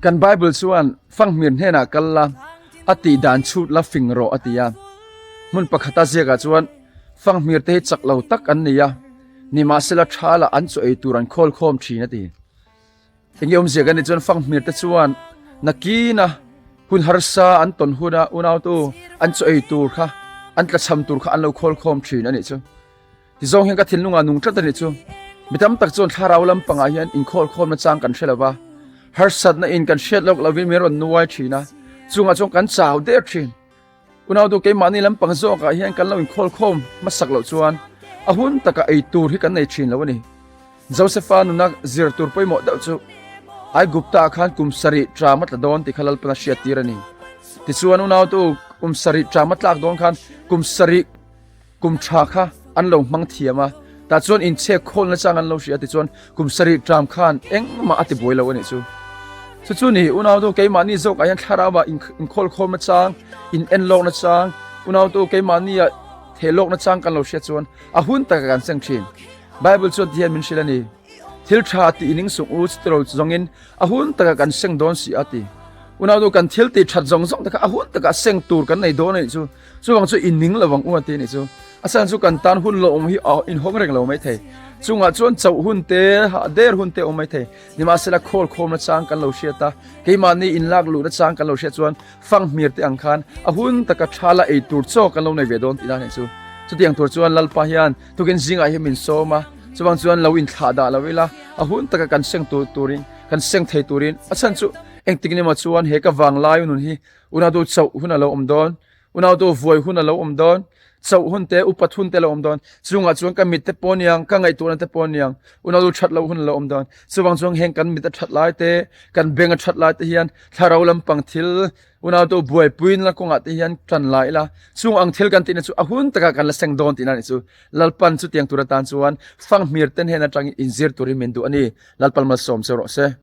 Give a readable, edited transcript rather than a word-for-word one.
Kan Bible chuan fanghmir hnenah kal la, a tih dan chhut la fing rawh a ti a. Hmun pakhata ziakah chuan fanghmir te hi chak lo tak an ni a, nimahsela tha lah an chaw ei tur an khawl khawm thin a ti. Enge awmzia kan nih chuan fanghmir te chuan nakina hun harsa an tawn huna unautu an chaw ei tur kha an tlachham tur kha an lo khawl khawm thin a nih chu. Tizawng hian ka thinlungah nung tlat a nih chu. Mi tam tak chuan thlarau lampangah hian inkhawl khawmna chang kan hre lo va, harsatna in kan hriat lawk lovin min rawn nuai thin a, chungah chuan kan chau der thin. Unautu keimahni lampang zawkah hian kan lo inkhawl khawm hmasak loh chuan a hun takah ei tur hi kan nei thin lo a ni. Josefa nuna zir tur pawimawh deuh chu Aigupta ah khan kum sarih ṭam a tla dawn tih kha Lalpan a hriattir a ni. Tichuan unautu kum sarih ṭam a tlak dawn khan kum sarih Kum tha kha an lo hmang thiam a, tah chuan inchhek khawlna chang an lo hria tichuan kum sarih ṭam khan engmah a ti buai lo a nih chu. Chu chu ni, unautu keimahni zawkah hian thlarauah inkhawlkhawmna chang, in enlawkna chang, unautu keimahnia thehlawkna chang kan lo hriat chuan a hun taka kan seng ṭhin. Bible chuan ti hian min hrilh a ni, Thil ṭha tih i ning sung u, chutilo zawngin a hun taka kan seng dawn si a ti. Unautu kan thil tih ṭhat zawng zawng te kha a hun taka seng tur kan nei dawn a nih chu. Chuvang chu in ning lo ang u a ti a nih chu. A chhan chu kan tan hun lawm hi a inhawng reng lo mai thei. Chungah chuan chauh hun te, hah der hun te a awm mai thei. Nimahsela khawl khawmna chang kan lo hriat a, keimahni inlak luhna chang kan lo hriat chuan fanghmir te ang khan a hun taka tha la ei tur chaw kan lo nei ve dawn tihna a nih chu. Chutiang tur chuan Lalpa hian tukin zingah hian min sawm a, chuvang chuan lo inthlah dah lo ila a hun taka kan seng tur turin, kan seng thei turin a chhan chu engtik ni maw chuan he ka vanglai nun hi Unautu chauh hun a lo awm dawn, unautu vuai hun a lo awm dawn, chauh hun te, upat hun te a lo awm dawn. Chungah chuan ka mit te pawh niang, ka ngaihtuahna te pawh niang, unautu that loh hun a lo awm dawn. Chuvang chuan heng kan mit a that lai te, kan beng a that lai te hian thlarau lampang thil, unautu buaipuina kawngah te hian tan la ila, chung ang thil kan tihna chu a hun takah kan la seng dawn tihna a nih chu. Lalpan chutiang tur atan chuan fanghmir ten hen atangin inzir turin min duh a ni. Lalpan malsawm che rawh se.